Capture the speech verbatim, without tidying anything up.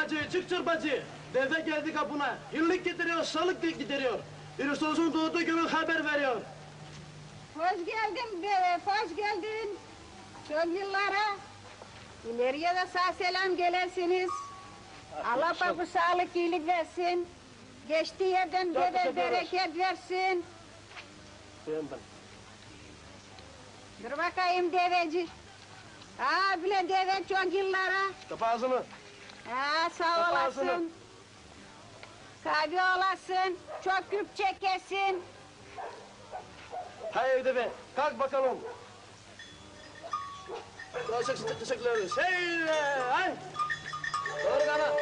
Çık çorbacı, deve geldi kapına. Yıllık getiriyor, saalık ge-, getiriyor. Hristosun duuduu günü haber veriyor. Hoş geldin deve, hoş geldin. Çok yıllara. İleriye dä saa-selam gelesiniz. Allah bu saalık, iilik versin. Geçtii erdän deve bereket versin. Dur bakayım deveci. Aa, bile deve, çok yıllara. Kapa aazını. Aa, saa olasın. Kaavi olasın, çok küp çekesin. Hay deve, kalk bakalım. Çok, çok, çok teşekkür ederiz. Hey, ay! Dooru kana.